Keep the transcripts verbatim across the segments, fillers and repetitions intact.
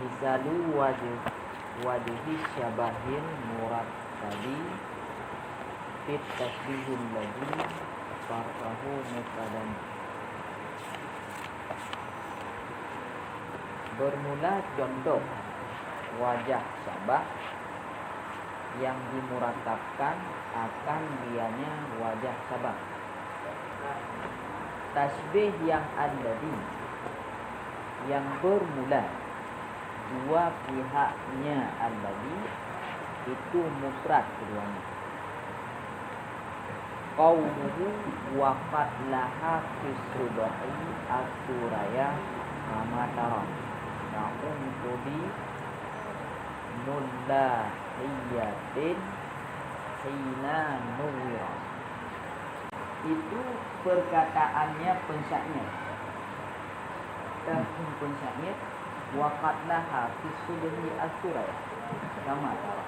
Misalu wajh, wajhi syabahil murattabi fit tasbihil ladzi far'uhu muqaddam. Bermula contoh wajah syabah yang dimuratabkan akan dianya wajah syabah. Tasbih yang alladzi, yang bermula dua pihaknya alladzi, itu mufrad keduanya. Qauluhu wa qad laha fi subhi as-suraya kama tara. Na'um tubi mullahiyatin hina nuwira. Itu perkataannya pensyair. Tahun pensyair, wa qad laha fi subhi as-suraya. Kama tara.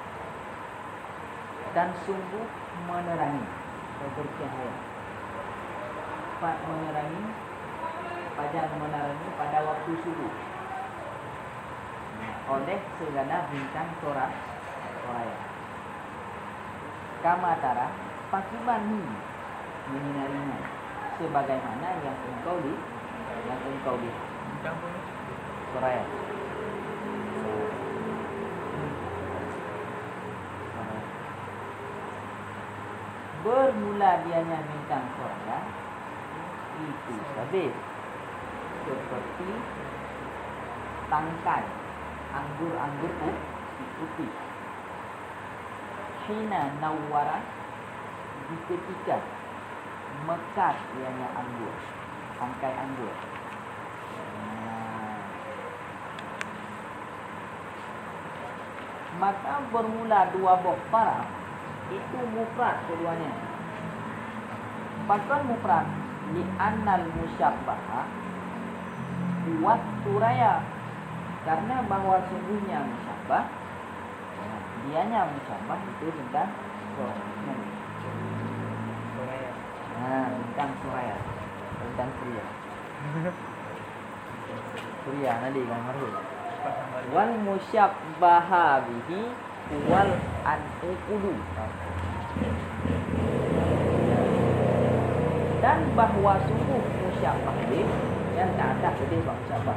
Dan sungguh menerangi atau bercahaya. Pat menerangi, pajan menerangi pada waktu subuh. Oleh segala bintang sora-, soraya. Kama tara, pakiban hi menyinari nyan, sebagaimana yang engkau li-, yang engkau lihat. Soraya. Bermula dianya bintang soraya, itu sabé seperti tangkai anggur-anggur pu-, putih. Hina nawwara, di ketika meukat ianya anggur, tangkai anggur. Nah. Maka bermula dua boh parab, itu mufrad keduanya. Pakon mufrad? Li'annal musyabbaha huwa suraya. Karena bahwa sungguhnya musyabah, dianya musyabah itu tentang suraya. Nah, tentang suraya. Tentang suraya. Surya, Nabi Muhammad. Wal musyabbaha bihi huwal anqudu. Dan bahwa sungguh musyabbah bih, yang tak ada pedih bang musyabbah.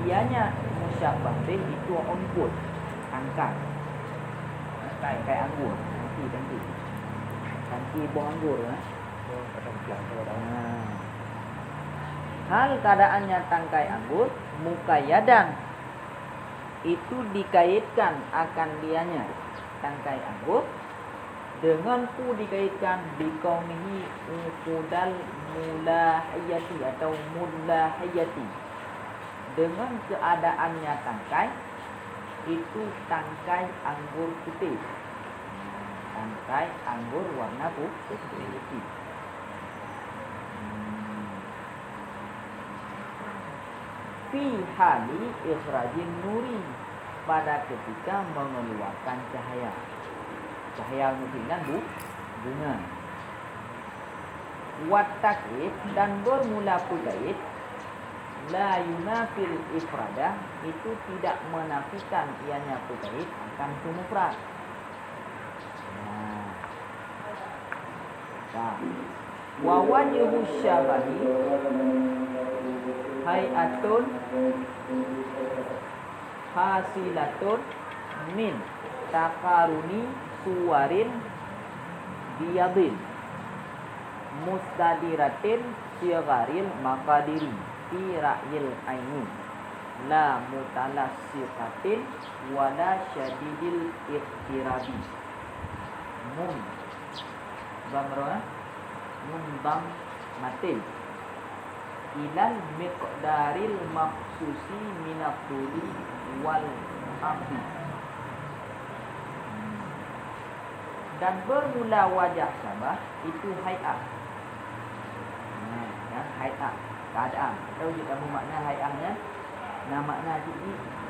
Dianya musyabbah bih itu unqud, tangkai. Tangkai anggur, tangki, tangki. Tangki boh anggur, eh. Nah. Hal keadaannya tangkai anggur, muqayyadan, itu dikaitkan akan dianya tangkai anggur, dengan pu dikaitkan, biqaumihi unqudal mulahiyati atau mulahiyati, dengan keadaannya tangkai, itu tangkai anggur putih. Tangkai anggur warna pu-, putih. Hmm. Fi hali ikhrajin nuri, pada ketika mengeluarkan cahaya. Cahaya mungkin kan bu-, bunga. Wat takyif, dan bermula peukait, la yunafil ifrada, itu tidak menafikan ianya peukait akan peumufrad. Nah. Nah. Wa wajhu syabahi hay'atun hasilatun min taqaruni suwarin biyadin mustadiratin sigharil maqadiri fi ra'yil aini la mutalassiqatin wala syadidil iqtirabi. Mun. Dhamma, eh? Mundhammatin ilal miqdaril makhsusi minat tuli wal ardi. Dan bermula wajah syabah itu hai'ah. Nah, kan hai'ah, keadaan. Atau jeuet kamoe makna hai'ah nyan, na makna jih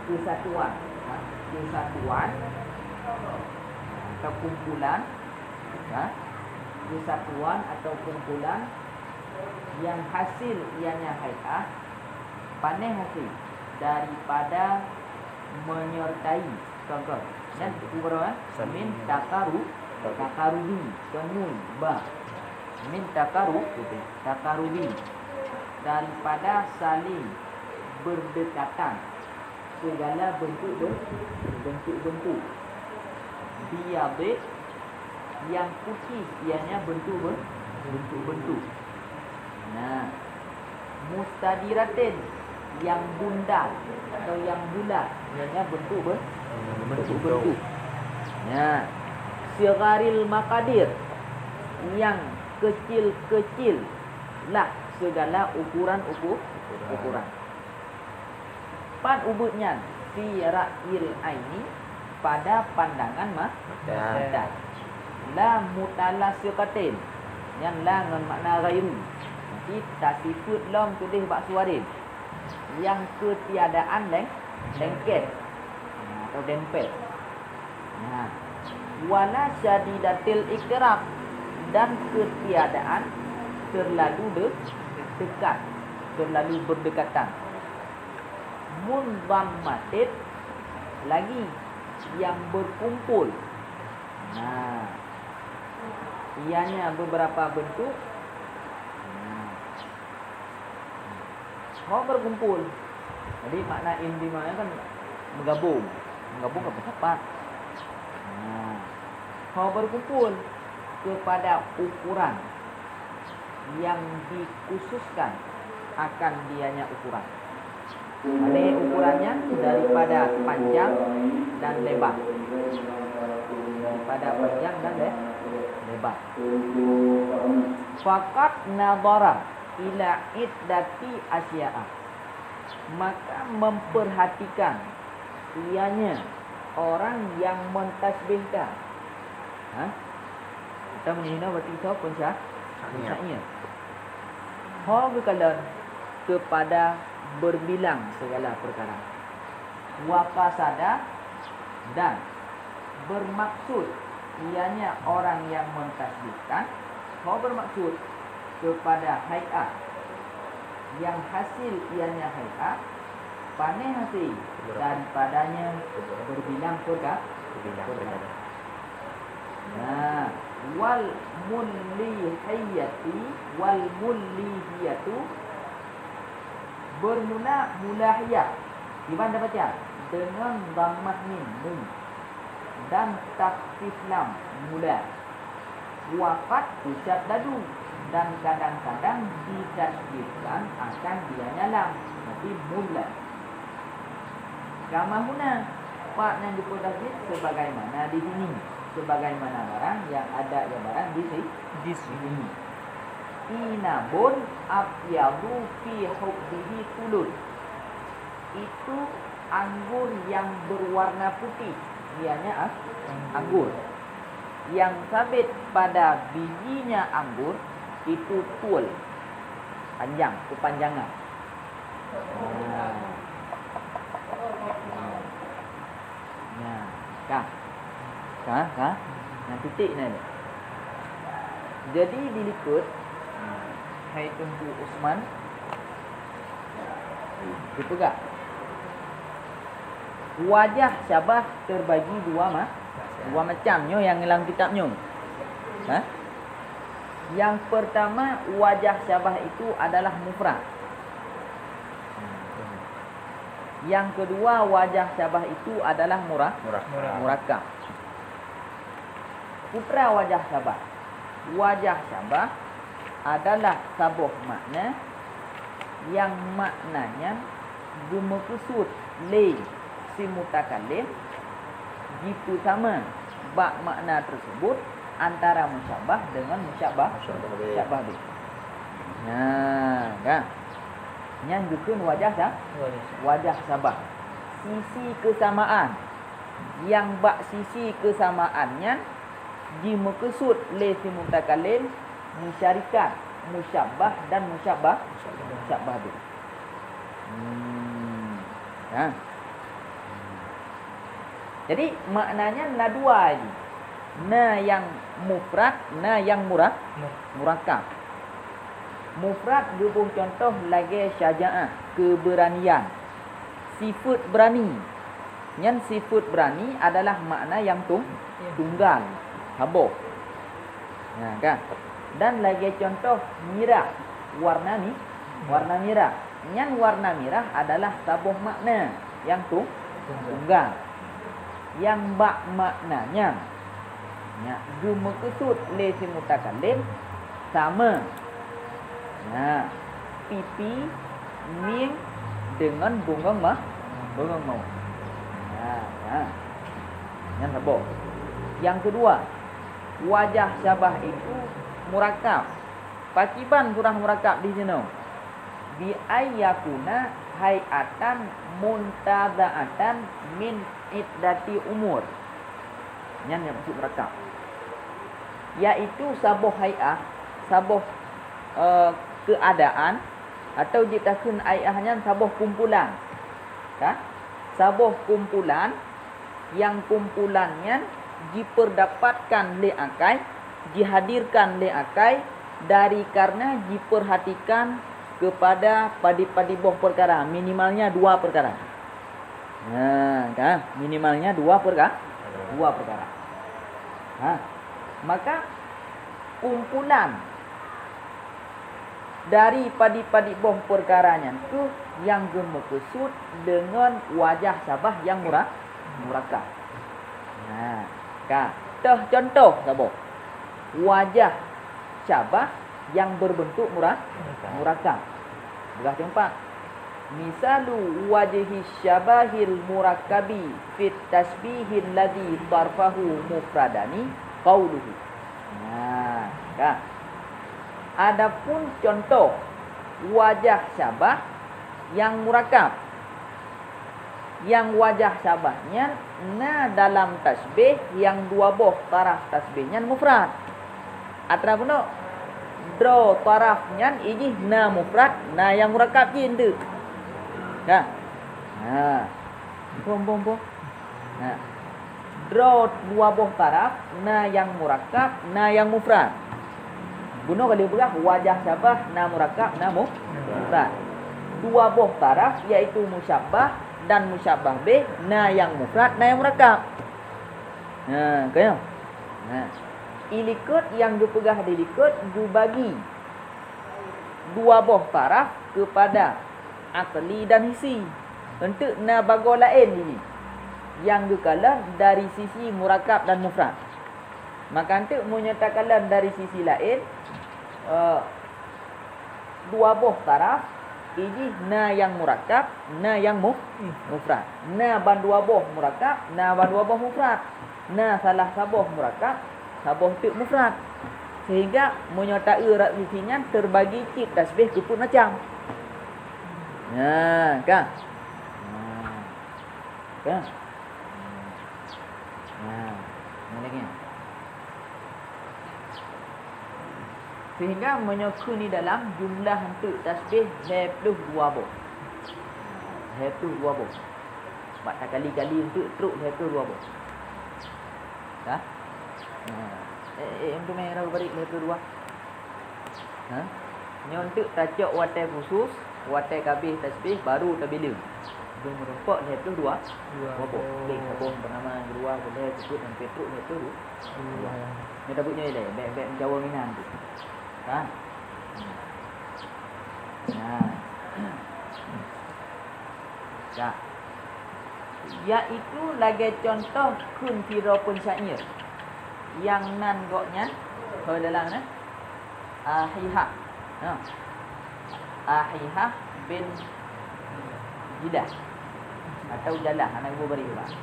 keusatuan. Ha, keusatuan atau kumpulan, ha, keusatuan atau kumpulan yang hasil ianya hai'ah, panéh hasil. daripada menyertai. Contoh, nyan uroe, eh? Min takaru, takarubi, kon nun, ba. Min takaru, takarubi. Daripada saling berdekatan. Segala bentuk ber-, bentuk-bentuk. Biyadin, yang putih, ianya bentuk ber-, bentuk-bentuk. Nah, mustadiratin, yang bundar atau yang bulat, ianya bentuk ber-, bentuk-bentuk. Nah, sigharil maqadir, yang kecil-kecil lah segala ukuran-uku-, ukuran. Pat ubeut nyan, fi ra'yil aini, pada pandangan ma-, mata. La mutalasiqatin, nyan la ngon makna ghairu. Jadi, tasifeuet lom keudeh bak suaril. Nyang keutiadaan leng-, lengket. Nah, atau dempet. Nah, wala syadidatil iqtirab, dan keutiadaan terlalu de-, dekat, terlalu berdekatan. Mundhammatin, lagi yang berkumpul. Nah, ianya beberapa bentuk. Nah. Ho berkumpul. Jadi, makna indhimam kan bergabung. Bergabung ke tempat. Nah. Ho berkumpul kepada ukuran yang dikhususkan akan dianya ukuran. Mana ukurannya? Daripada panjang dan lebar. Daripada panjang dan le-, lebar. Faqad nadhara ila iddati asya'a. Maka memperhatikan ianya orang yang mentasbihkan. Ha? Kita menghina berarti kita pun sya-, pun syair. Ho geukalon kepada berbilang segala perkara. Wa qasada, dan bermaksud, ianya orang yang mentasbihkan, ho bermaksud kepada hai'ah, yang hasil ianya hai'ah, pane hasil daripadanya berbilang perka-, berbilang perkara. Nah, wal mulhiyati, wal mulhiyatu, bermula mulahiyah. Kiban tabaca? Dengan dhammah mim, mim. Dan takhfif lam, mula. Wa qad tusyaddadu, dan kadang-kadang ditasydidkan akan dianya lam, berarti mula. Kama huna, pat nyang geupeutasydid sebagaimana di sini, sebagaimana barang yang ada ya barang di si-, di sini. Inabun abyadu fi hubbihi tulun. Itu anggur yang berwarna putih, ianya a-, anggur. Yang sabit pada bijinya anggur itu tul, panjang, kepanjangan. Nah. Nah, ka. Ka, ka. Nah, titik nah ni. Jadi, dilikot, hai Teungku Usman, dipeugah, wajah syabah terbagi dua ma-, dua macam nyoe nyang lam kitab nyoe. Ha? Yang pertama, wajah syabah itu adalah mufrad. Yang kedua, wajah syabah itu adalah mura-, Murakkab. Murakkab. Peue treuk wajah syabah? Wajah syabah adalah saboh makna nyang makna nyan geumeukeusut lé si mutakallim jipeusama bak makna tersebut antara musyabbah deungon musyabbah, Musyabbah bih. Musyabbah bih. Nah, kan? Nyan geukheun wajah sa-, Wajah. Wajah syabah. Sisi kesamaan. Nyang bak sisi kesamaan nyan jimeukeusut lé si mutakallim musyarikat musyabbah dan musyabbah, Musyabbah. Musyabbah bih. Hmm. Ha. Jadi, maknanya na dua lagi. Na nyang mufrad, na nyang mura-, Mur- murakkab. Mufrad geuboh contoh lagée syaja'ah, keberanian. Sifeuet beurani. Nyan sifeuet beurani adalah makna nyang tung-, tunggal, saboh. Nah, kan? Dan lagée contoh mirah, warna mi-, warna mirah. Nyan warna mirah adalah saboh makna nyang tung-, tunggal. Nyang bak makna nyan, nyan geumeukeusut lé si mutakallim sama. Nah, pipi, mieng deungon bungong ma-, bungong mawöt. Nah, nah. Nyan saboh. Nyang keudua, wajah syabah itu murakab. Pakiban surah murakab di sinoe? Bi ayyakuna hay'atan muntaza'atan min iddati umur. Nyan nyang maksud murakab. Yaitu saboh hai'ah, saboh, eh, keuadaan, atau jitakheun hai'ah nyan saboh kumpulan. Ka? Saboh kumpulan, nyang kumpulan nyan jipeurdapatkan lé akai, jihadirkan lé akai, dari karena jipeurhatikan keupada padit-padit boh peukara, minimalnya dua peukara. Ha, ka? Minimalnya dua perka-, dua peukara. Ha. Maka kumpulan dari padit-padit boh peukara nyan kheueh nyang geumeukeusut deungon wajah syabah nyang mura-, murakab. Nah, ka. Teuh cuntoh saboh. Wajah syabah nyang beureubeuntuk mura-, murakab. Peugah teumpat. Misalu wajhi syabahil murakabi fit tasbihil ladzi tarfahu mufradani qauluhu. Nah, ka. Adapun cuntoh wajah syabah nyang murakab, nyang wajah syabah nyan na dalam tasbih nyang dua boh taraf tasbih nyan mufrad. Atra keunoe, droe taraf nyan ijih na mufrad, na nyang murakab jih eunteuk. Ka. Ha. Bom, bom, bom. Ha. Droe dua boh taraf, na nyang murakab, na nyang mufrad. Bunoe ka lheueh peugah wajah syabah na murakab, na mu-, mufrad. Dua boh taraf, yaitu musyabbah dan musyabbah bih, na nyang mufrad, na nyang murakab. Ha, ka nyoe. Ha. Ilikot nyang geupeugah di likot geubagi dua boh taraf keupada asli dan hissi. Eunteuk na bagoe laén jih nyang geukalon dari sisi murakab dan mufrad. Maka eunteuk meunyoe takalon dari sisi laén, eh, dua boh taraf, ijih na nyang murakab, na nyang mu-, mufrad. Na bandua boh murakab, na bandua boh mufrad. Na salah saboh murakab, saboh teuk mufrad. Sehingga meunyoe taeu rot sisi nyan teubagi cit tasbih keu peuet macam. Nah, ka. Nah. Ka. Nah. Nah, lagèe nyan. Sehingga meunyoe kheun di dalam jumlah eunteuk tasbih lhèe ploh dua boh. Lhèe ploh dua boh. Bak takali-kali eunteuk trok lhèe ploh dua boh. Ka? Ha. Eh, eh, eunteuk mè rau bari lhèe ploh dua. Ha? Nyoe eunteuk tacok watèe khusus, watèe ka abéh tasbih baru tabileueng. Dum meurumpok lhèe ploh dua. Dua boh. Oke, saboh beunama keudua, keulhèe, keupeuet, nyang keupeuet lhèe ploh dua. Dua. Nyoe tabeuet nyoe ilèe, bèk, bèk meujaweue nginan tu. Ka? Nah. Ka. Yaitu lagèe cuntoh kheun sidroe peusyair nyang nan gobnyan, hôi dalam na, Ahihah. Ha. Ahihah bin Jilah atau Jalah, hana geuboh bari ulang.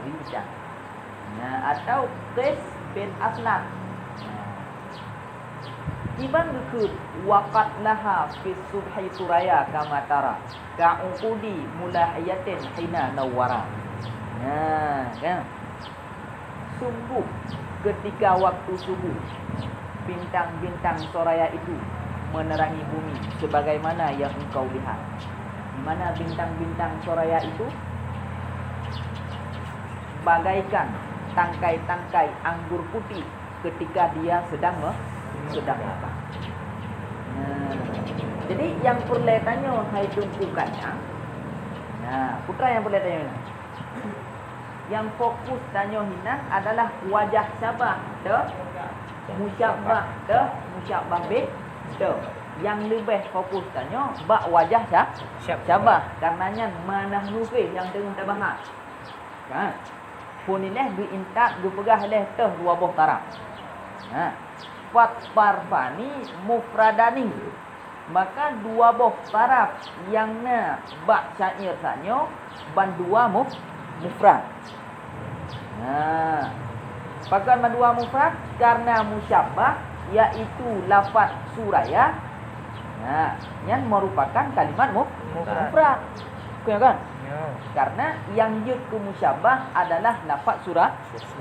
Rincang. Nah, atau Qais bin Aslam. Nah. Kiban geukheun, "Wa qad laha fis subhi suraya kama tara, ka uqudi mulahiyatin hina nawwara." Nah, kan? Sungguh, ketika waktu subuh, bintang-bintang soraya itu menerangi bumi sebagaimana yang engkau lihat. Di mana bintang-bintang soraya itu? Bagaikan tangkai-tangkai anggur putih ketika dia sedang me-, sedang mekar. Nah, jadi nyang peureulèe tanyoe hai Teungku Kanyang, na, Ha, putra nyang peureulèe tanyoe nyan. Nyang fokus tanyoe hinan adalah wajah syabah teuh musyabbah teuh musyabbah bih teuh. Nyang leubeh fokus tanyoe bak wajah sya-, syabah, karena nyan manah nufih nyang teungoh tabahas. Kan? Phon ilèe geuintat geupeugah lé teuh dua boh taraf. Ha. Fat tarfani mufradani. Maka dua boh taraf nyang na bak syair tanyoe bandua mu-, mufrad. Nah, pakon bandua mufrad? Karena musyabbah, yaitu lafaz suraya. Nah, nyan merupakan kalimat mu-, mufrad. Mufrad. Betul kan? Ya. Karena nyang jeuet keu musyabbah adalah lafaz sura-,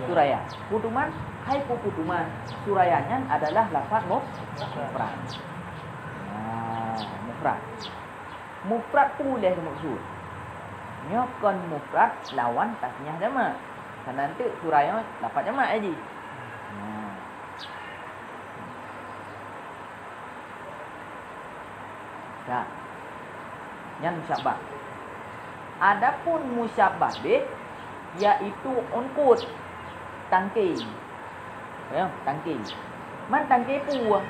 suraya. Putuman, hai pu-, putuman, suraya nyan adalah lafaz mu-, mufrad. Nah, mufrad. Mufrad peue lé meukeusud? Nyoe kon mufrad lawan tasniah jamak. Kana teuk suraya nyoe lafaz jamak jih. Nah. Ka. Nyan musyabbah. Adapun musyabbah bih, yaitu unqud, tangke. Ya, tangke. Man tangke peue?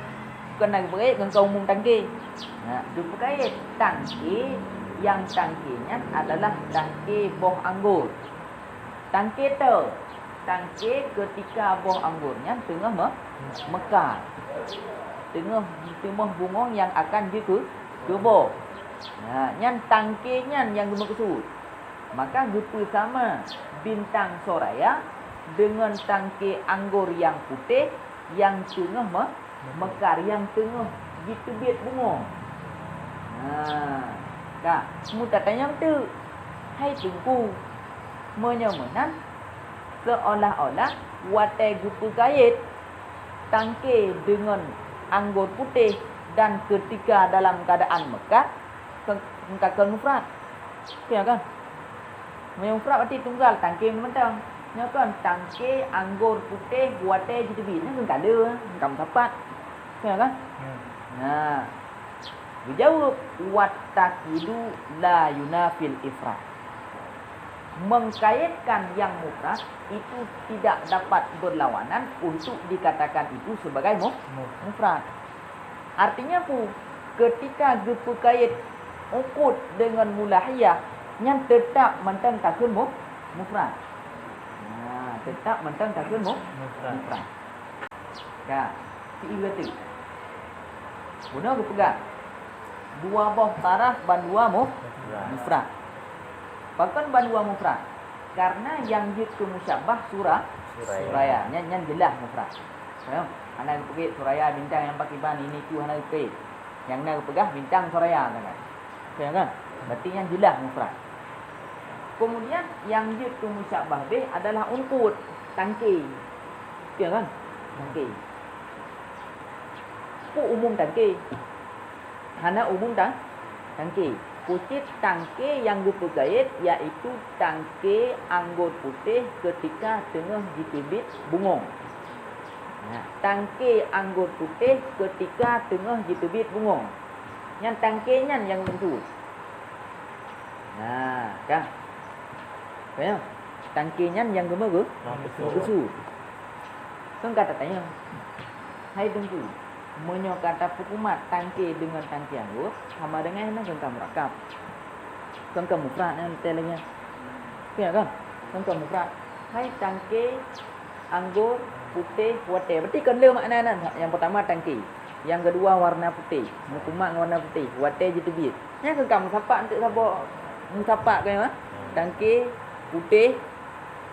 Kon na geupeuet ngon ka umum tangke. Nah, geupeukait tangke, nyang tangke nyan adalah tangke boh anggor. Tangke teuh, tangke keutika boh anggor nyan teungoh me-, mekar. Teungoh jiteumoh bungong nyang akan jikeu-, keuboh. Nah, nyan tangke nyan nyang geumeukeusud. Maka geupeusama bintang soraya deungon tangke anggor nyang putéh nyang teungoh me-, mekar, nyang teungoh jiteubiet bungong. Nah, ka, meutatanyong teuk, hai Teungku, meunyoe meunan, seolah-olah watée geupeukayét tangke deungon anggor putéh dan keutika dalam keuadaan mekar, kon, kon mufrad. Oke kan? Meunyoe mufrad berarti tunggal, tangke mantong. Nyoe kan tangke anggor putéh watée jiteubiet, nyoe kan kade, bukan meusapat. Oke kan? Hmm. Nah. Geujaweueb, "Wat takidu la yunafil ifrad." Mengkaitkan yang mufrad itu tidak dapat berlawanan untuk dikatakan itu sebagai mu-, mufrad. Artinya pu, ketika geupeukayét uqud deungon mulahiyah, nyan teutap mantong takheun mu-, mufrad. Nah, teutap mantong takheun mu-, mufrad. Ka, siuroe teuk. Bunoe geupeugah, dua boh taraf bandua mu-, mufrad. Pakon bandua mufrad? Karena nyang jeuet keu musyabbah sura-, suraya. Suraya. Nyan, nyan jeulaih mufrad. Paham? Hana geupeugét suraya bintang nyang pakriban ini tu hana geupeugét. Nyang na geupeugah bintang soraya, kan? Oke, kan? Berarti nyan jeulaih mufrad. Kemudian, nyang jeuet keu musyabbah bih adalah uqud, tangke. Oke, kan? Tangke. Peue umum tangke? Hana umum tang-, tangke. Pucit tangke nyang geupeukayét, yaitu tangke anggor putéh keutika teungoh jiteubiet bungong. Nah, tangke anggor putéh keutika teungoh jiteubiet bungong. Nyan tangke nyan nyang meukeusud. Nah, ka. Ka nyan? Tangke nyan nyang geumeukeusud. Nyang meukeusud. Meukeusud. Kon ka tatanyong, "Hai Teungku, meunyoe ka tapeukumat tangke deungon tangke anggor, sama dengan nyan kon ka murakab. Kon ka mufrad nyan teuh lagèe nyan." Ka nyan kan? Kon ka mufrad. Hai tangke anggor putéh watèe. Berarti kon le makna nan. Nyang peurtama tangke. Nyang keudua warna putéh. Meukumat ngon warna putéh. Watèe jiteubiet. Nyan keuh ka meusapat eunteuk saboh. Meusapat keuh nyan. Tangke putéh.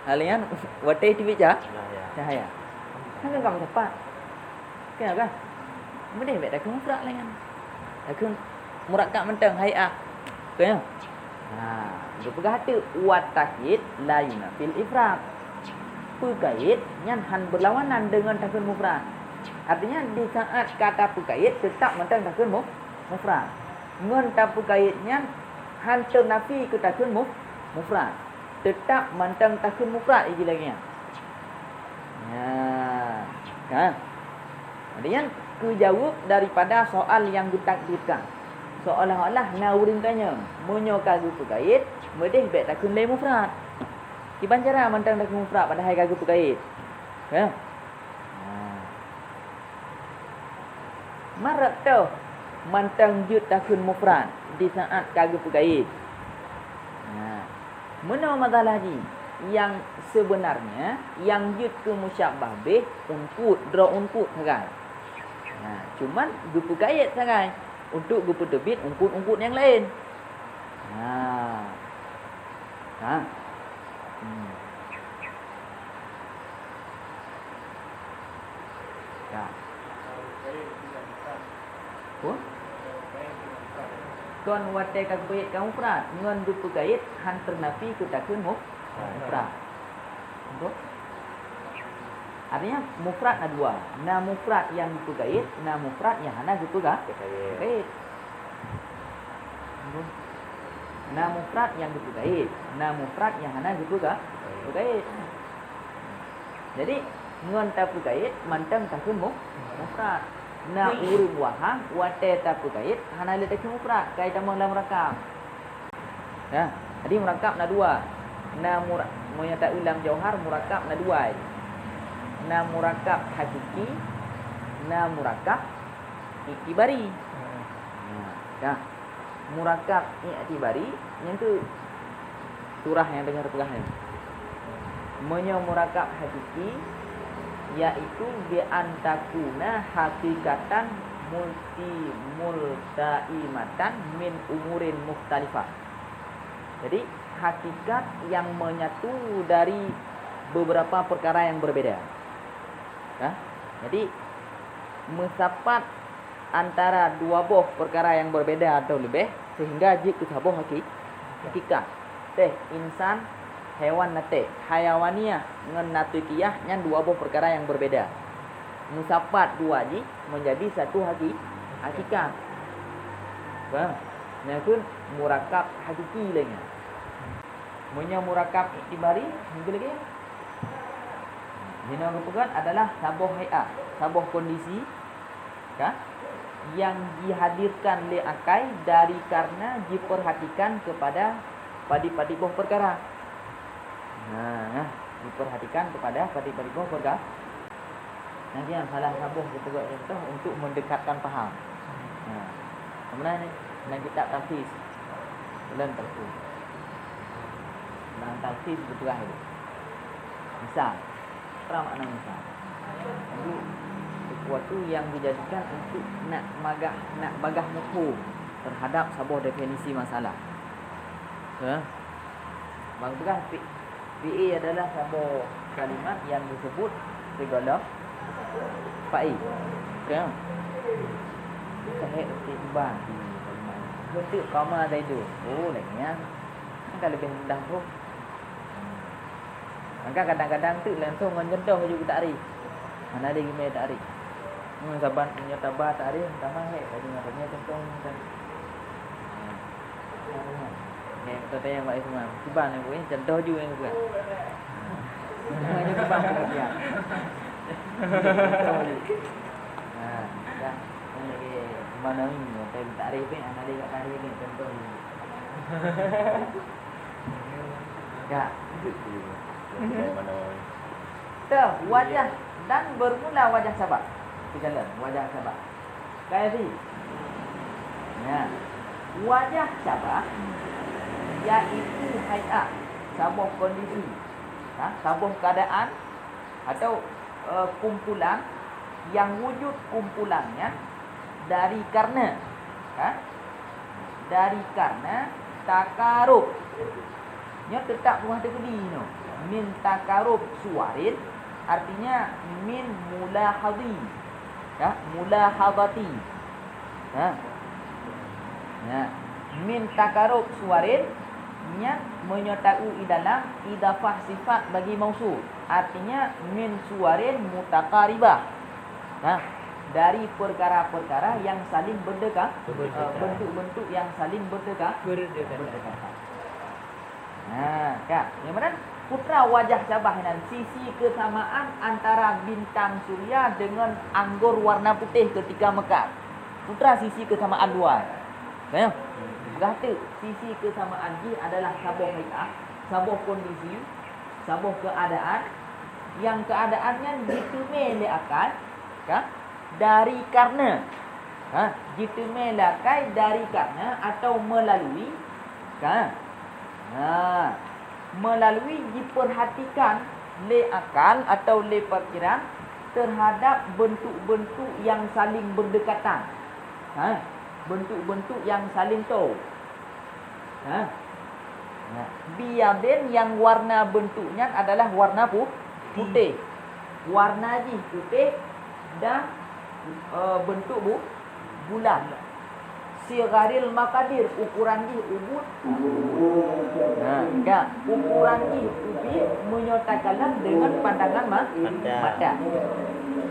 Hal nyan watèe jiteubiet ca-, cahya. Nyan keuh ka meusapat. Ka nyan kan? Meudeh bèk takheun mufrad lé nyan. Takheun murakab mantong hai'ah. Ka nyan? Ha, geupeugah teuk, "Wat takyid la yunafil ifrad." Peukayét nyan han beurlawanan deungon takheun mufrad. Artinya, di saat ka tapeukayét, teutap mantong takheun mu-, mufrad. Ngon tapeukayét nyan han teunafi keu takheun mu-, mufrad. Teutap mantong takheun mufrad, jih lagèe nyan. Nyan, kan? Jadi nyan keujaweueb daripada soal nyang geutakdirkan. Seolah-olah na ureuëng tanyong, meunyoe ka geupeugait, meudeh bék takheun lé mufrad. Kiban cara mantong takheun mufrad padahai ka geupeugait? Hah? Marok toh mantong jeuet takheun mufrad di saat ka geupeugait. Nah, meunoe masalah jih, nyang seubeunarnya nyang jeuet keu musyabbah bih unkut, droe unkut sagai. Nah, cuman geupeugait sagai untuk geupeuteubiet unkut-unkut nyang laén. Nah. Ha? Hmm. Ka. Kon watée ka geupeugait ka mufrad, ngon geupeugait han teunafi keu takheun muf-, mufrad. Betul? Artinya mufrad na dua. Na mufrad nyang geupeugait, na mufrad nyang hana geupeugah-, geupeugait. Na mufrad nyang geupeugait, na mufrad nyang hana geupeugah-, geupeugait. Jadi, ngon tapeugait mantong takheun mu-, mufrad. Na ureuëng waham watée tapeugait hana lé takheun mufrad, kai tamong lam rakam. Ya, jadi murakab na dua. Na mura-, meunyoe ta-, lam jauhar murakab na dua. Na murakab hakiki, na murakab iktibari. Hmm. Ya. Murakab iktibari nyang keu surah nyang teungoh teupeugah nyan. Meunyoe murakab hakiki, yaitu bi an takuna hakikatan multi-, multaimatan min umurin mukhtalifah. Jadi, hakikat yang menyatu dari beberapa perkara yang berbeda. Nah, jadi, meusapat antara dua boh perkara yang berbeda atau leubeh, sehingga jeuet keu saboh haki-, hakikat. Teh, insan, hewan natek, hayawaniah ngon natikiyah nyan dua boh perkara yang berbeda. Meusapat dua jih menjadi satu haki-, hakikat. Paham? Nyan keuh murakab hakiki lagée nyan. Meunyoe murakab iktibari, mungkin lagi. Jinoe geupeugah adalah saboh hai'ah, saboh kondisi, ka, yang dihadirkan lé akai dari karena diperhatikan kepada padit-padit boh perkara. Nah, diperhatikan kepada padit-padit boh perkara. Nah, nyan salah saboh geupeugah contoh untuk mendekatkan paham. Nah, kemudian ni, dalam kitab Talkhis. Dalam Talkhis. Dalam Talkhis geupeugah itu. Misal, apa makna misal? Itu sesuatu yang dijadikan untuk nak magah, nak bagah muphom terhadap saboh definisi masalah. Ya. Bang peugah pi-, fi'il adalah saboh kalimat yang disebut sigohlom fa'il. Oke. Sahih tiba di kalimat. Betul kama Zaidun. Oh, lain ya. Kan lebih mudah tu. Maka kadang-kadang tu langsung ngon contoh je takrif. Mana ada gimana takrif. Hmm, saban punya tabah takrif, sama hek, tadi ngon contoh macam. Hmm. Ni, kata yang baik semua. Kiban yang bukan, contoh juga yang bukan. Hmm. Hanya kiban yang bukan. Contoh je. Ha, dah. Ini lagi mana ni? Yang tadi takrif ni, anak dia kat takrif ni, contoh ni. Ya. Mana ni? Tuh, wajah dan bermula wajah sabab. Kita lihat, wajah sabab. Kayak ni. Ya. Wajah sabab, yaitu hai'ah, saboh kondisi. Ha, saboh keadaan atau, eh, kumpulan yang wujud kumpulannya dari karena, ha? Dari karena takarub. Nyoe teutap rumah teukeudi nyoe. Min takarub suwarin, artinya min mulahadhi. Ya, mulahadhati. Ha. Ya. Min takarub suwarin, nyan meunyoe taeu i dalam idafah sifat bagi mausuf. Artinya, min suwarin mutaqaribah. Nah, dari perkara-perkara yang saling berdeka-, Berdekatan. eh, bentuk-bentuk yang saling berdeka-, Berdekatan. berdekatan. Nah, ka. Nyang mana? Peue treuk wajah sabab nyan, sisi kesamaan antara bintang suria dengan anggur warna putih ketika mekar. Peue treuk sisi kesamaan dua. Ka, ya? Gah teuk, sisi keusamaan jih adalah saboh hai'ah, saboh kondisi, saboh keuadaan, nyang keuadaan nyan jiteumé lé akai, ka, dari karena. Ha, jiteumé lé akai dari karena atau melalui, ka. Ha, melalui jipeurhatikan lé akal atau lé pikiran terhadap bentuk-bentuk yang saling berdekatan. Ha, bentuk-bentuk yang saling toe. Ha. Nah, biadén nyang warna bentuk nyan adalah warna pu-, putéh. Warna jih putéh dan, eh, bentuk bu-, bulat. Sigharil maqadir, ukuran jih ubit. Nah, ka, ukuran jih ubit meunyoe takalon deungon pandangan ma-, Mata. mata.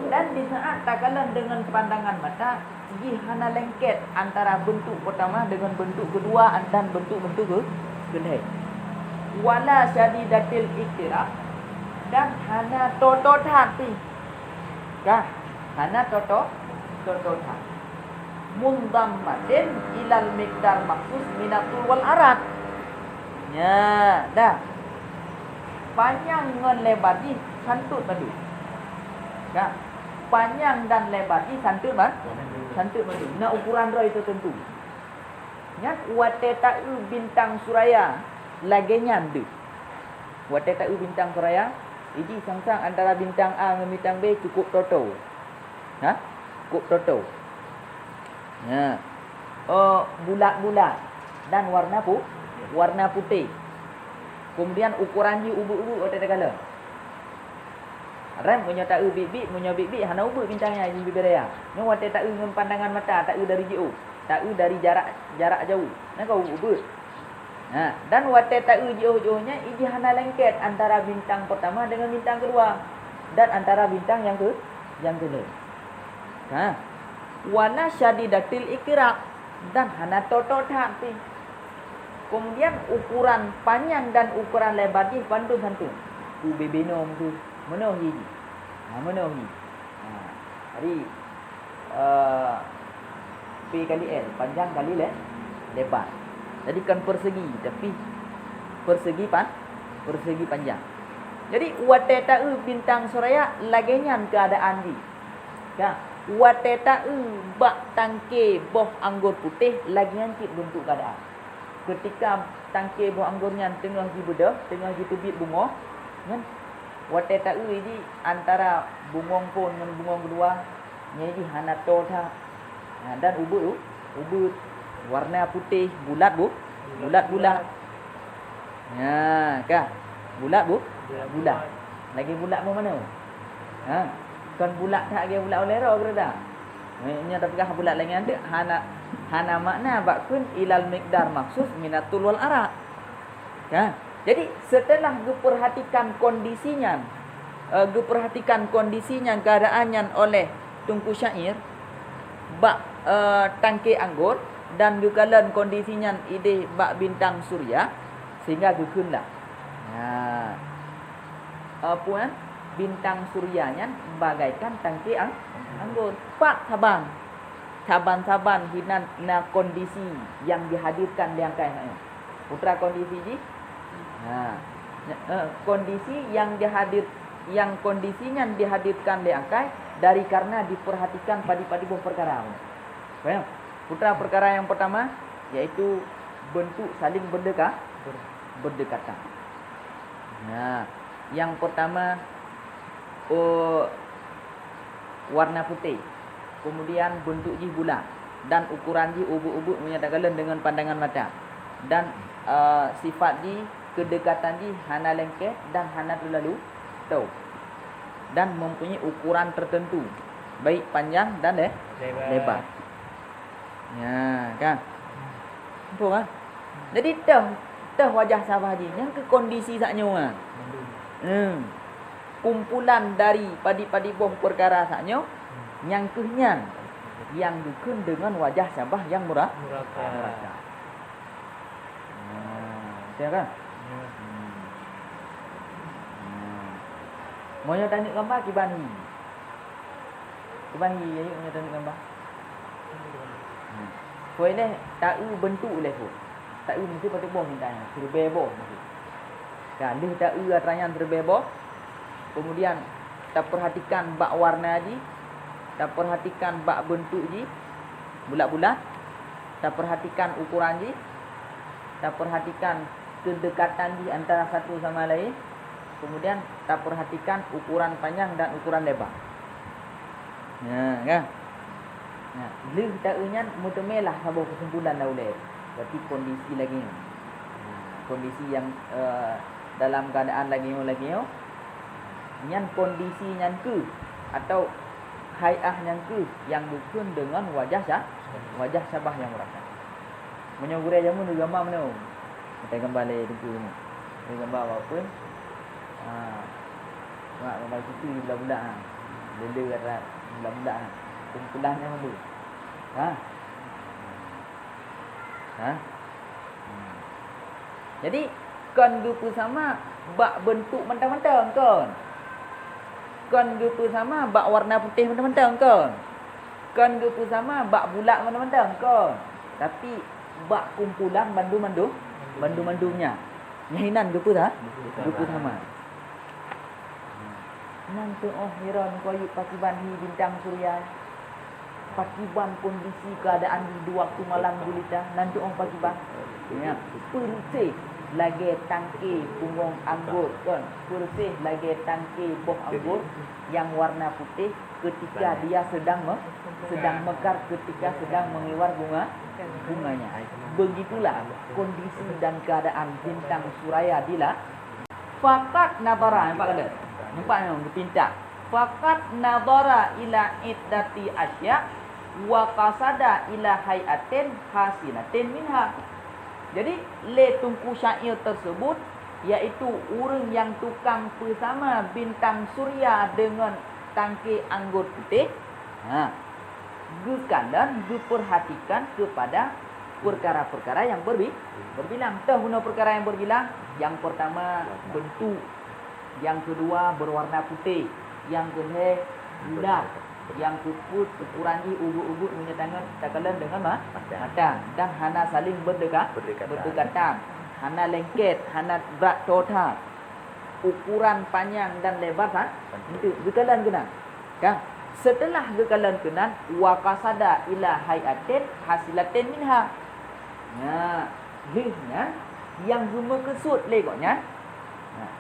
Dan di saat takalon deungon pandangan mata, jih hana lengket antara bentuk pertama dengan bentuk kedua dan bentuk-bentuk ke-, keulhèe. Wala syadidatil iqtirab, dan hana toe-toe that pih. Ka, hana toe-toe, toe-toe that. Mundhammatin ilal miqdar makhsus minatul wal arad. Nya, dah. Panyang ngon lebar jih santôt bandum. Ka, panyang dan lebar jih santôt ban-, santôt bandum. Na ukuran droe teuteuntu. Nyan watèe taeu bintang suraya lagèe nyan deuh. Watèe taeu bintang suraya, iji sang-sang antara bintang A ngon bintang B cukup toe-toe. Ha? Cukup toe-toe. Ha. Oh, bulat-bulat dan warna pu-, warna putéh. Kemudian ukuran jih ubit-ubit watèe takalon. Rem meunyoe taeu biet-biet, meunyoe biet-biet hana ubit bintang nyan jih bibiraya. Nyoe watèe taeu ngon pandangan mata, taeu dari jiôh, taeu dari jarak, jarak jauh. Nyan ka ubit-ubit. Ha, dan watèe taeu jiôh-jiôh nyan, iji hana lengket antara bintang pertama dengan bintang kedua dan antara bintang yang ke-, yang keulhèe. Ha. Wala syadidatil iqtirab, dan hana toe-toe that pih. Kemudian ukuran panyang dan ukuran lebar jih bandum santôt. Ubé-bé nyoe tu, meunoe hi jih. Ha, meunoe hi. Ha, jadi, eh, P kali L, panjang kali le-, lebar. Jadi kon persegi, tapi persegi pan-, persegi panjang. Jadi watèe taeu bintang suraya lagèe nyan keuadaan jih. Ka, watèe taeu bak tangke boh anggor putéh lagèe nyan cit beuntuk keuadaan. Keutika tangke boh anggor nyan teungoh jibeudôh, teungoh jiteubiet bungöng, nyan watèe taeu jih antara bungöng phôn ngon bungöng keudua, nyan jih hana toe that. Ha, dan ubit, ubit, warna putéh, bulat bu-, bulat-bulat. Nya, ka. Bulat bu-, bulat. Lagèe bulat boh manoe. Ha. Kon bulat that lagèe bulat ulèe roe keureuda. Nyoe tapeugah bulat lagèe nyan teuk hana, hana makna bak kheun ilal miqdar makhsus minatul wal arad. Ka. Jadi seuteulah geupeurhatikan kondisi nyan, eh, geupeurhatikan kondisi nyan, keuadaan nyan oleh Teungku Syair bak, eh, tangke anggor dan geukalon kondisi nyan idéh bak bintang surya, sehingga geukheun lah. Ha. Eh, peue nyan? Bintang surya nyan bagaikan tangke ang-, anggor. Pat saban. Saban-saban hinan na kondisi nyang dihadirkan lé angkai nyan. Peue teuma kondisi jih? Ha. Nya-, eh, kondisi nyang dihadir-, nyang kondisi nyan dihadirkan lé angkai dari karena diperhatikan padit-padit boh peukara. Paham? Peue teuma peukara nyang pertama, yaitu bentuk saling berdeka-, berdekatan. Nah, nyang pertama, oh, warna putéh, kemudian bentuk jih bulat, dan ukuran jih ubit-ubit meunyoe takalon deungon pandangan mata, dan, eh, sifat jih, kedekatan jih hana lengket dan hana teulalu toe, dan mempunyai ukuran tertentu, baik panjang dan le-, lebar. Nya, kan? Nampak, kan? Jadi, teuh, teuh wajah Sabah jih. Nyan keuh kondisi sak nyoe, kan? Hmm. Kumpulan dari padit-padit boh peukara sak nyoe, nyang keuh nyan nyang geukheun deungon wajah Sabah nyang mura-, muraka. Nah, beutôi, kan? Hmm. Hmm. Meunyoe taneuk gamba, kiban hi. Kiban hi, ayo, meunyoe taneuk gamba. Hmm. Keu lhèe, taeu beuntuk lhèe phon. Taeu meusti padub boh nyan, siribèe boh meusti. Ka lheueh taeu atra nyan siribèe boh, kemudian tapeurhatikan bak warna jih, tapeurhatikan bak beuntuk jih, bulat-bulat, tapeurhatikan ukoran jih, tapeurhatikan keudekatan jih antara satu sama laén, kemudian tapeurhatikan ukoran panyang dan ukoran leba. Nah, kan? Nah, lheueh taeu nyan meuteumé lah saboh kesimpulan lam ulèe. Berarti kondisi lagèe nyoe. Nah, kondisi nyang, eh, dalam keuadaan lagèe nyoe, lagèe nyoe, nyan kondisi nyan keuh atau hai'ah nyan keuh nyang geukheun deungon wajah sya-, wajah syabah nyang murakkab. Meunyoe gurèe jameun geugamba meunoe, geutanyoe gamba lé Teungku nyoe. Geugamba walaupun, ha, mak gamba cuti bulat-bulat, ha. Lé-lé rata bulat-bulat, ha. Kumpulan nyan mandum. Ha? Ha? Hmm. Jadi, kon geupeusama bak beuntuk mantong-mantong, kon. Kon geupeusama bak warna putéh mantong-mantong, kon. Kon geupeusama bak bulat mantong-mantong, kon. Tapi, bak kumpulan bandum-bandum, bandum-bandum nyan. Nyan inan geupeu-, ha? Geupeusama. Nan teu'oh hiron kuyup pakiban hi bintang surya. Pakiban kondisi keuadaan di dua waktu malam gulita, nan teu'oh pakiban. Ya, peureuseh lagèe tangke punggong anggôt, kon. Peureuseh lagèe tangke boh anggôt nyang warna putéh ketika dia sedang me-, sedang mekar, ketika sedang mengiwar bunga, bunganya. Begitulah kondisi dan keadaan bintang surya di la-, Faqad nadhara, nampak ka? Nampak nyoe geupinta. Faqad nadhara ila iddati asya wa qasada ila hai'atin hasilatin minha. Jadi, lé teungku syair tersebut, yaitu ureuëng nyang tukang peusama bintang surya deungon tangke anggôt putéh, ha, geukalon, geupeurhatikan keupada peukara-peukara nyang beurbi-, beurbilang. Toh bunoe peukara nyang beurbilang, nyang peurtama beuntuk, nyang keudua beuwarna putéh, nyang keulhèe bulat, nyang keupeuet ukuran jih ubeut-ubeut meunyoe tanyoe takalon deungon ma-, mata, dan hana saléng beudeka-, beudekatan, hana lengket, hana brat tho that. Ukuran panyang dan lebar sa-, enteuk geukalon keunan. Ka, seuteulah geukalon keunan, wa qasada ila hai'atin hasilatin minha. Nah, lheueh nyan nyang geumeukeusut lé gobnyan, nah,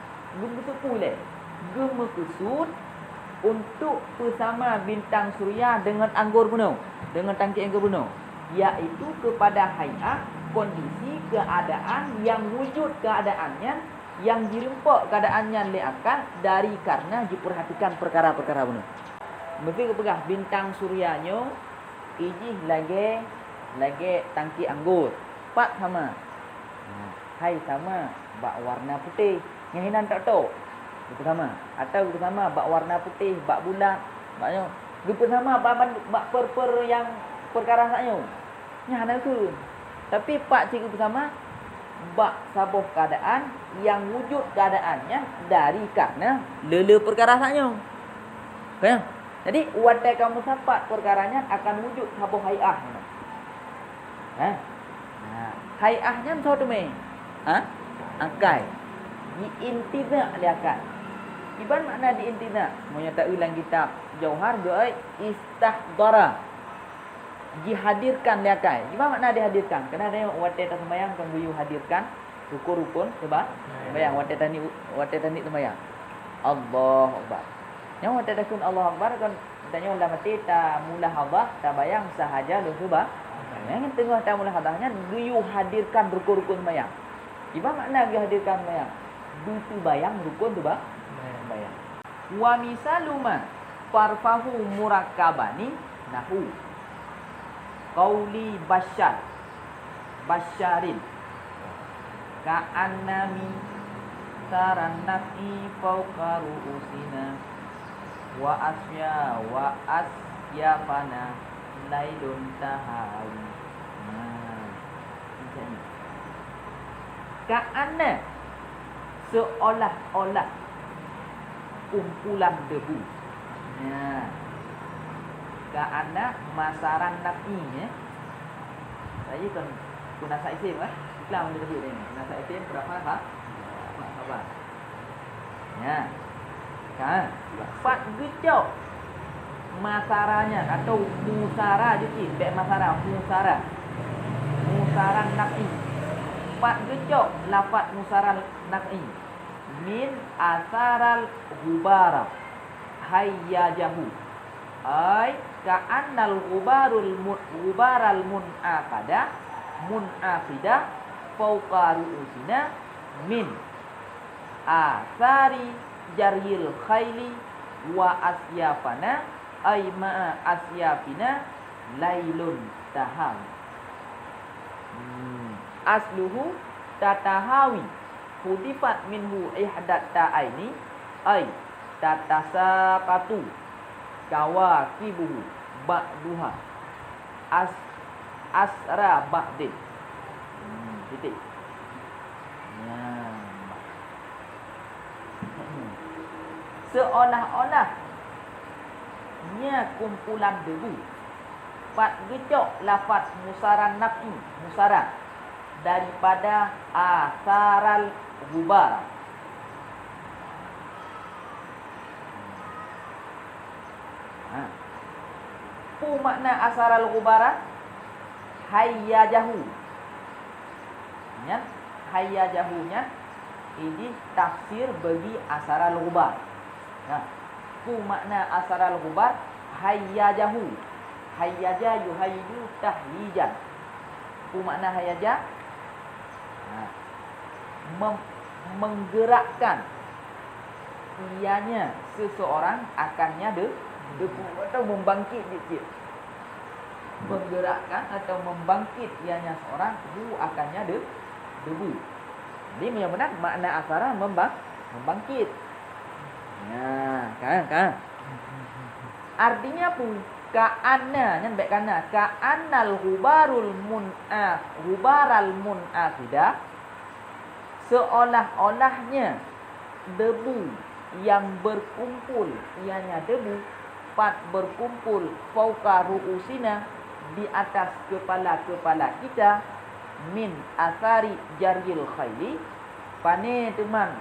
geumeukeusut peue lé? Geumeukeusut untuk peusama bintang surya deungon anggô bunoe, deungon tangke anggô bunoe, yaitu keupada hai'ah, kondisi, keuadaan nyang wujud keuadaan nyan nyang jirumpok keuadaan nyan lé akal dari kareuna jipeurhatikan peukara-peukara bunoe. Meusé geupeugah bintang surya nyoe ijih lagée, lagée tangki anggô, pat sama. Nah, hai sama bak warna putéh, nyan hinan tok-tok. Geupeusama, atawa geupeusama bak warna putéh, bak bulat, bak nyoe. Geupeusama bak, bak per-per nyang peukara sak nyoe. Nyan hana kheun. Tapi pat cit geupeusama bak saboh keuadaan nyang wujud keuadaan nyan dari kareuna le-le peukara sak nyoe. Ka nyan? Jadi, watée ka meusapat peukara nyan akan wujud saboh hai'ah nyan. Hah? Nah, hai'ah nyan soe teumé? Ha? Akai. Jiintiza lé akai. Kiban makna jiintiza? Meunyoe taeu lam kitab Jauhar, geuék istahdara. Jihadirkan lé akai. Kiban makna dihadirkan? Keunan watée taseumayang kon geuyue hadirkan rukon-rukon seuba-, seumayang, watée tani-, watée taniet seumayang. Allahu Akbar. Nyoe watée takheun Allahu Akbar kon tanyoe lam até tamulahadhah, tabayang sahaja lôn seuba-, nyan teungoh tamulahadhah nyan geuyue hadirkan rukon-rukon seumayang. Kiban makna geuhadirkan seumayang? Geuteubayang rukon seuba-, seumayang. Wa misalu ma farfahu murakkabani nahu qauli basyar, basyarin, ka'anna mitsaran naf'i fauqa ru'usina, wa asya-, wa asyafana lailun tahawi. Nah, macam ni. Ka'anna, seolah-olah kumpulan debu. Nah, ka'anna mitsaran naf'i, ya. Jadi kan peunasah isim kan? Iklan untuk tadi ni. Peunasah isim, peurafah, ha? Peurafah khabar. Ya. Kan? Pat geucok masaranya atau musara jeuet, bèk masara, musara. Musara naf'i. Pat geucok lafaz musara naf'i. Min asaral ghubara hayyajahu. Ai ka'annal ghubarul mu-, ghubaral mun'aqada, mun'aqida fauqa ru'usina min asari jaryil khaili wa asyafana, ai ma'a asyafina lailun tahawi. Hmm. Asluhu tatahawi. Hudifat minhu ihdat ta'aini, ai tatasaqatu kawakibuhu ba'duha as-, asra ba'din. Hmm, titik. Nyan. Seolah-olah nya kumpulan debu. Pat geucok lafaz musara naf'i, musara, daripada asaral ghubar. Ha. Peue makna asaral ghubara? Hayyajahu. Nyan, hayyajahu nyan idéh tafsir bagi asaral ghubar. Nah, peue makna asaral ghubar? Hayyajahu. Hayyaja yuhayyidu tahyijan. Peue makna hayyaja? Nah, mem-, menggerakkan ianya seseorang akannya de-, debu atau membangkit cit-cit. Menggerakkan atau membangkit ianya seorang hu akannya de-, debu. Jadi, meunyoe meunan makna asara membang-, membangkit. Nah, kan, kan. Artinya peue? Ka'anna, nyan bèk kana. Ka'annal ghubarul mun'a-, ghubaral mun'aqidah, seolah-olahnya debu yang berkumpul, ianya debu, pat berkumpul fauqa ru'usina, di atas kepala-kepala kita, min asari jaryil khaili, pane teuma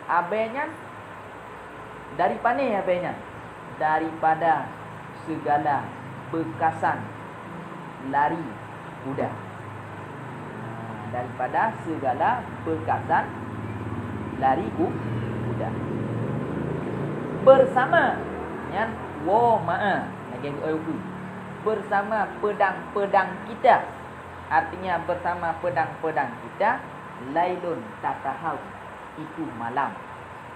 abèe nyan, dari pane abèe nyan? Daripada segala bekasan lari kuda. Daripada segala bekasan lari ku-, kuda. Bersama, nyan, wa ma'a, lagèe geuoi ukeue. Bersama pedang-pedang kita. Artinya, bersama pedang-pedang kita, lailun tatahawi, itu malam.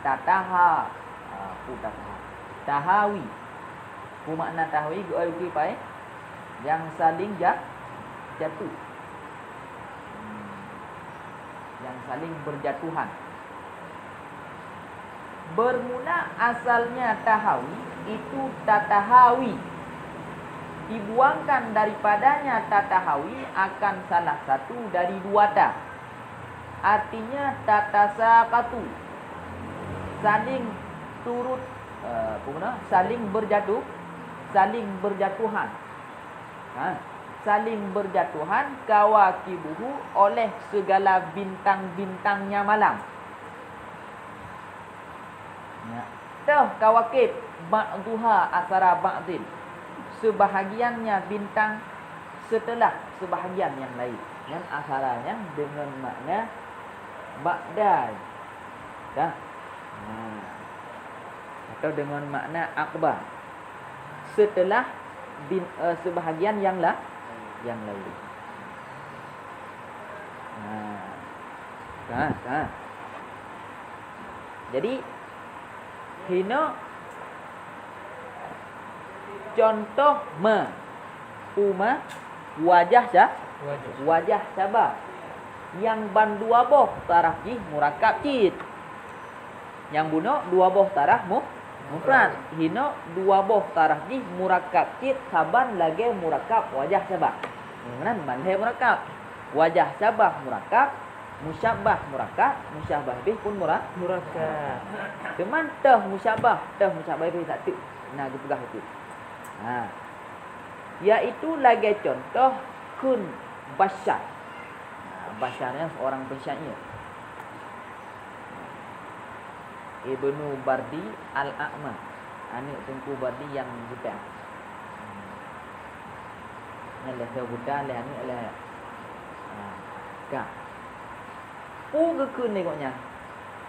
Tataha-, ah, peue tataha-, tahawi. Peue makna tahawi? Geuoi ukeue pai? Yang saling ja-, jatuh. Hmm. Yang saling berjatuhan. Bermula asalnya tahawi itu tatahawi. Dibuangkan daripadanya tatahawi akan salah satu dari dua ta. Artinya tatasaqatu. Saling turut, eh, apa guna? Saling berjatuh, saling berjatuhan. Ha, saling berjatuhan kawakibuhu oleh segala bintang-bintangnya malam. Ya. Teuh kawakib ba'duha asara ba'din. Sebahagiannya bintang setelah sebahagian yang lain. Nyan asara nyan deungon makna ba'da. Dah. Ha. Atau deungon makna aqba. Setelah bin-, eh, sebahagian yang la-, yang lain. Ha. Ha, ha. Jadi, hino contoh ma, uma, wajah sa-, wajah sabah. Nyang ban dua boh taraf jih murakab cit. Nyang bunoe dua boh taraf mu-, mufrad. Hino dua boh taraf jih murakab cit saban lagèe murakab wajah sabah. Nyang nan ban lhèe murakab. Wajah sabah murakab, musyabbah murakab, musyabbah bih pun mura-, murakab. Teuma teuh musyabbah, teuh musyabbah bih tak teuk na geupeugah itu. Ha. Yaitu lagèe contoh kheun Basyar. Nah, Basyar nyan seorang penyair. Ibnu Bardi Al-A'ma, aneuk Teungku Bardi nyang buta. Nyan lheueh buta, lheueh aneuk, lheueh, ha, ka. Peue geukheun lé gobnyan?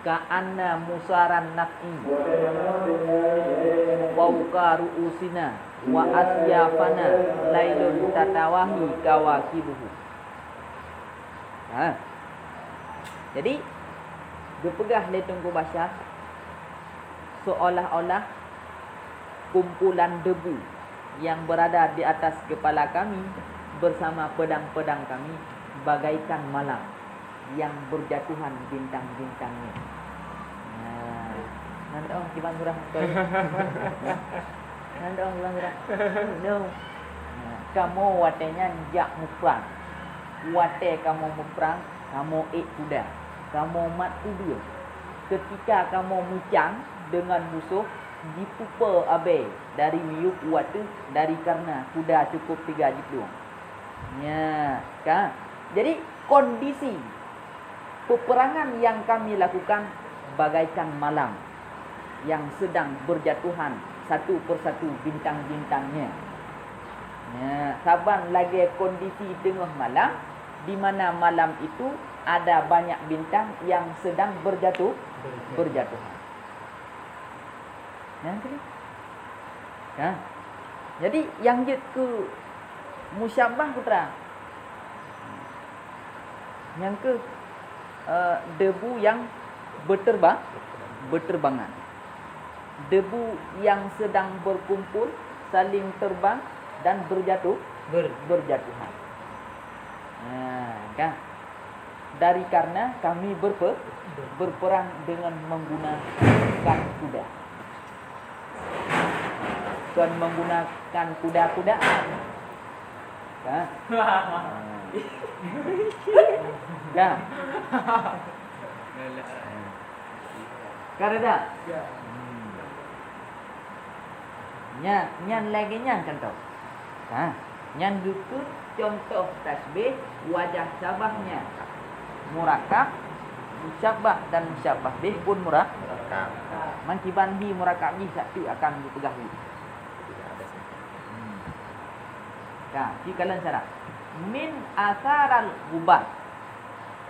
Ka'anna musaran naf'i fauqa ru'usina wa asyafana lailun tatawahi kawakibuhu. Ha. Jadi, geupeugah lé Teungku Basyar, seolah-olah kumpulan debu yang berada di atas kepala kami bersama pedang-pedang kami bagaikan malam yang berjatuhan bintang-bintangnya. Nah, nyan dong kiban surah beutôi. Nyan dong kiban surah. No. Nah, kamoe watée nyan jak muprang. Watée kamoe muprang, kamoe ék kuda. Kamoe mat ubeueng. Ketika kamoe meucang deungon musoh, jipeupo abée dari miyueb u ateueh dari kareuna kuda cukup teuga jiplueng. Nya, ka. Jadi, kondisi peperangan yang kami lakukan bagaikan malam yang sedang berjatuhan satu persatu bintang-bintangnya. Nya, saban lagée kondisi teungoh malam, di mana malam itu ada banyak bintang yang sedang berjatuh, berjatuhan. Nyang keu Ha. Jadi, nyang jeuet keu musyabah peue teuma? Nyang keu, eh, debu yang berterba-, berterbangan. Debu yang sedang berkumpul, saling terbang dan berjatuh, Ber- berjatuhan. Ha, kan? Dari karena kami berpe-, berperang dengan menggunakan kuda. Bukan menggunakan kuda-kudaan. Ha? Ya. Ka reda? Ya. Hmm. Nya, nyan lagée nyan contoh. Ha, nyan geukheun contoh tasybih wajah syabah nyan. Murakab, musyabah dan musyabah bih pun mura-, Murakab. Man kiban hi murakab jih satu akan geupeugah hi. Hmm. Ka, ci kalon syarat. Min asaral ghubar.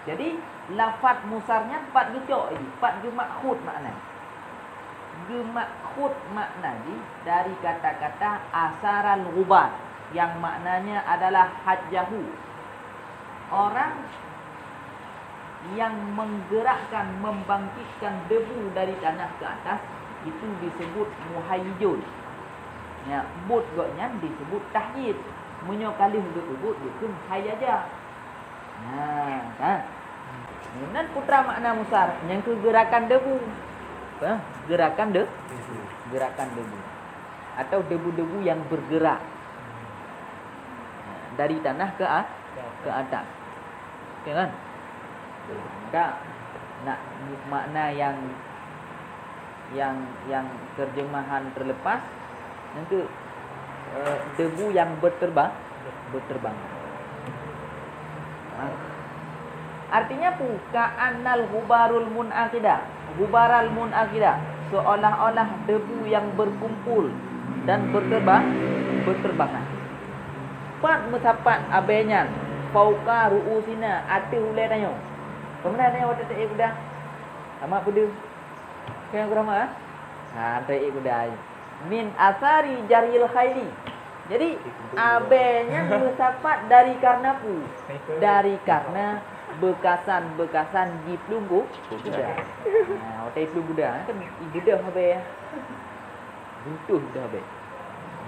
Jadi, lafaz musar nyan pat geucok jih, pat geumakhut makna. Geumakhut makna jih dari kata-kata asaral ghubar, yang maknanya adalah hajjahu. Orang yang menggerakkan, membangkitkan debu dari tanah ke atas, itu disebut muhayyijun. Ya, buet gobnyan disebut tahyij. Meunyoe ka lheueh geupeubuet, geukheun hayyaja. Nah, kan? Meunan peue teuma makna musar, nyang keu geurakan debu. Apa? Geurakan de-, geurakan debu. Atau debu-debu yang bergerak. Nah, dari tanah ke a-, ke atas. Oke, kan? Ka, nak makna yang yang, yang terjemahan terlepas, nyan keuh, eh, debu yang berterba-, berterbangan. Ha. Artinya peue? Ka'annal ghubarul mun'aqida. Ghubaral mun'aqida, seolah-olah debu yang berkumpul dan berterba-, berterbangan. Pat meusapat abée nyan, fauqa ru'usina, ateueh ulée tanyoe. Peue meunan tanyoe watée taék kuda? Sama peudeuh. Keu nyang keureubeuen, ha? Ha, taék kuda. Min asari jaril khaili. Jadi, abée nyan meusapat dari karna peue? Dari karna beukasan-beukasan jiplueng kuda. Ha, watée jiplueng kuda, kan ibeudoh abée. Runtuh dah abée.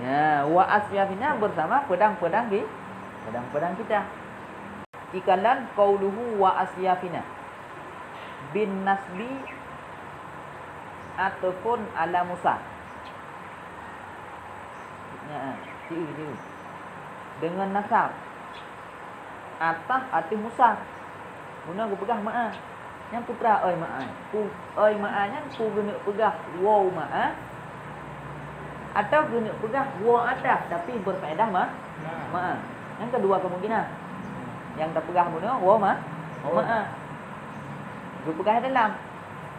Ya, wa asyafina bersama pedang-pedang ki-, pedang-pedang kita. Ci kalon qauluhu wa asyafina. Bin nasbi atafun ala musar. Ya, sieu, sieu. Deungon nasab. Ataf ateueh musar. Bunoe geupeugah ma'a. Nyan peue teuma oi ma'a. Peue oi ma'a nyan peue geuneuk peugah waw ma'a. Atau geuneuk peugah waw ataf tapi berfaedah ma-, ma'a. Nyan keudua kemungkinan. Nyang tapeugah bunoe, wa ma-, wa ma'a. Geupeugah dalam,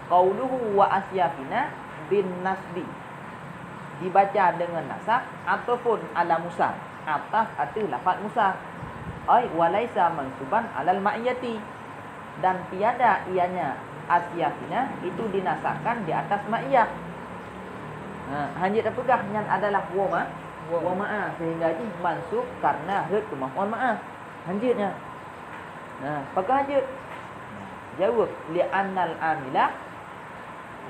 qauluhu wa asyafina bin nasbi. Dibaca dengan nasab, atafun ala musar. Ataf ateueh lafaz musar. Ai, wa laisa mansuban alal ma'iyati. Dan tiada ianya asyafina itu dinasabkan di atas ma'iyah. Ha, hanjeuet tapeugah nyan adalah wa ma-, wa ma'a, sehingga jih mansub karena rhot keu maf'ul ma'a. Hanjeuet nyan. Nah, pakon hanjeuet? Jaweueb, li'annal amila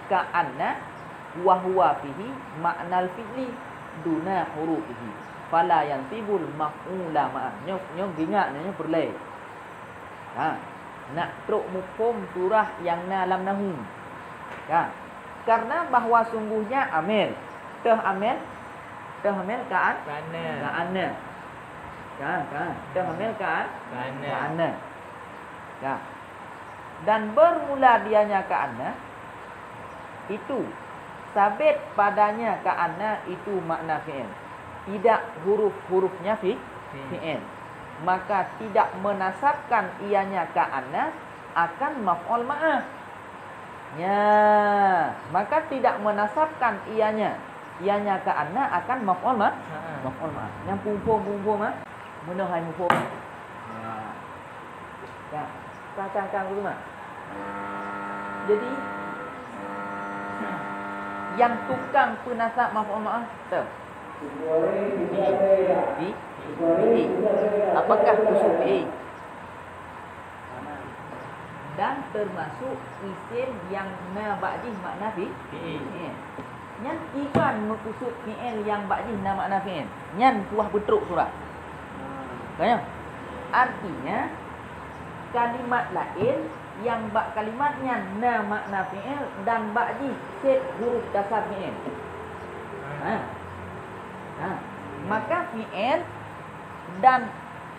ka'anna wa huwa fihi ma'nal fi'li duna hurufihi. Fala yansibul maf'ula ma'a. Nyoe, nyoe geuingat, nyoe peureulée. Ha, nak trok muphom surah nyang na lam nahu. Ka. Karena bahwa sungguhnya amil. Teuh amil, teuh amil ka'an-, ka'anna. Ka'anna. Ka, ka. Teuh amil ka'an-, ka'anna. Ka'anna. Ka. Dan bermula dianya ka'anna, itu sabit padanya ka'anna itu makna fi'il, tidak huruf-hurufnya fi-, fi'il. Maka tidak menasabkan ianya ka'anna akan maf'ul ma'a. Nya, maka tidak menasabkan ianya, ianya ka'anna akan maf'ul ma-, maf'ul ma'a. Nyang pungpung-pungpung ma-, meunoe hai muphom. Nya. Ka, ka, ka, ka, ka. Jadi, nyang tukang peunasab maf'ul ma'a, teuh. Fi, fi, fi'il. Apakah khusus fi'il? Dan termasuk isim nyang na bak jih makna fi-, fi'il. Nyan kiban meukeusut fi'il nyang bak jih na makna fi'il. Nyan tuah beutrok surah. Ka nyo? Artinya, kalimat laén nyang bak kalimat nyan na makna fi'il dan bak jih seb huruf dasar fi'il. Ha. Ha. Maka fi'il dan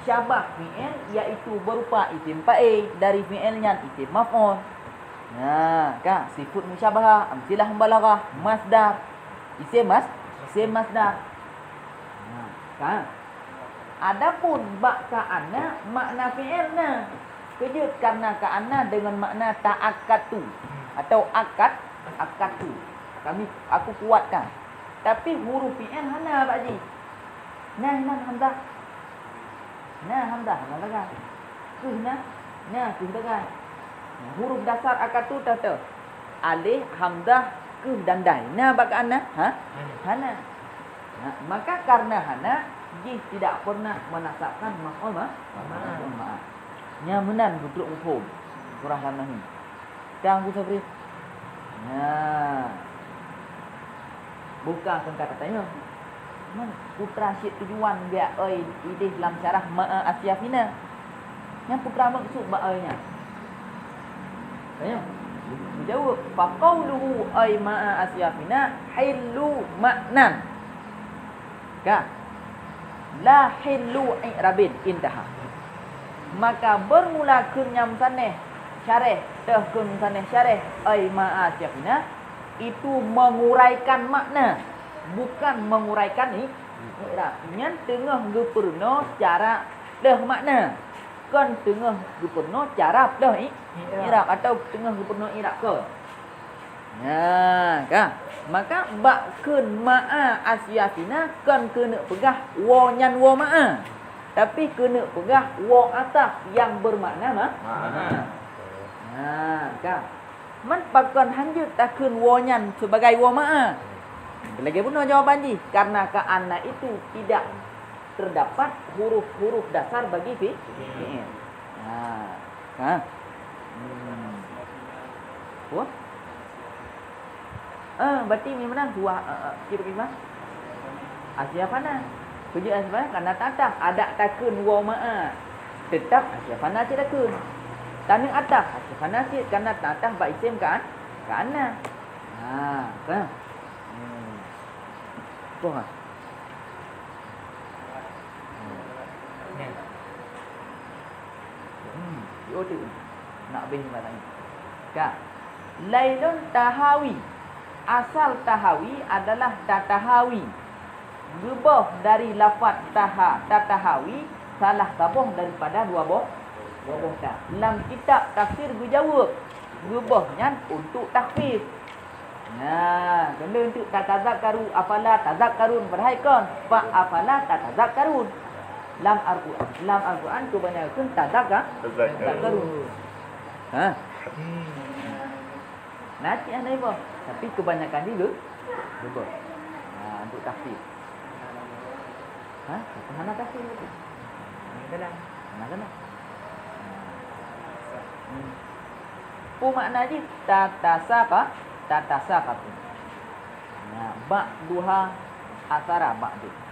syabah fi'il, yaitu berupa isim fa'il, dari fi'il nyan isim maf'ul. Nah, ka, sifat musyabahah, amsilah mubalaghah, masdar. Isim mas-, isim masdar. Nah, ka. Adapun bak ka'anna makna fi'il na. Keujeuet karena ka'anna deungon makna ta'akkadtu atau akad, akadtu. Kami, aku kuatkan. Tapi huruf fi'il hana bak jih. Na, na hamzah. Na hamzah, na lagak. Keuh na, na keuh lagak. Huruf dasar akadtu teuh-teuh. Alif, hamzah, keuh dan dai. Na bak ka'anna? Ha? Hana. Nah, maka karena hana, jih tidak pernah menasabkan maf'ul ma-, maf'ul ma'a. Nyan meunan beutrok muphom surah lam nahu. Ka Abu Sabri? Nah. Buka sengkata tanya. Man, putra syik tujuan biak oi ideh lam syarah ma'a asyafina. Nyan putra maksud bak oi nyan. Tanya. Jaweueb, faqauluhu oi ma'a asyafina hillu ma'nan. Ka. La hillu i'rabin, intaha. Maka bermula kheun nyang meusaneh syareh, teuh kheun meusaneh syareh, ai ma'a asyafina, itu menguraikan makna, bukan menguraikan i-, i'rab. Nyan teungoh geupeurunoe cara teuh makna, kon teungoh geupeurunoe cara teuh i-, i'rab atau teungoh geupeurunoe i'rab kon. Nah, ka. Maka bak kheun ma'a asyafina kon keuneuk peugah wo nyan wo ma'a, tapi keuneuk peugah wo ataf nyang beumakna ma-, ma'a. Nah, ka. Man pakon hanjeuet takheun wo nyan sibagai wo ma'a? Lagèe bunoe jawaban jih, karena ka'anna itu tidak terdapat huruf-huruf dasar bagi fi-, fi'il. Nah, ka. Hmm. Apa? Eh, berarti memang tuah, eh, eh, kira-kira. Asyafana. Peujeuet asyafana karena tatah. Adak takheun wo ma'a. Tetap asyafana cit takheun. Tanyoe atah. Asyafana cit karena tatah bak isim kan? Ka'anna. Ha, ka. Hmm. Apa? Hmm, yo tu. Nak bin malam. Ka. Lailun tahawi. Asal tahawi adalah tatahawi. Geuboh dari lafaz taha, tatahawi, salah saboh daripada dua boh Lam kitab tafsir geujaweueb, geuboh nyan untuk takhfif. Nah, keuneuk untuk tatazakkaru, afala tazakkarun, padahai kon, fa afala tatazakkarun. Lam Al-Quran, lam Al-Quran kebanyakan tazakka-, Tazakkarun. Tazakkarun. Ha? Nah, cit hana iboh, tapi kebanyakan juga geuboh. Nah, untuk takhfif. Ha? Hana takhfif. Hana kena. Hmm. Peue makna jih? Tatasaqa, tatasaqa. Nah, ba'duha atsara ba'du.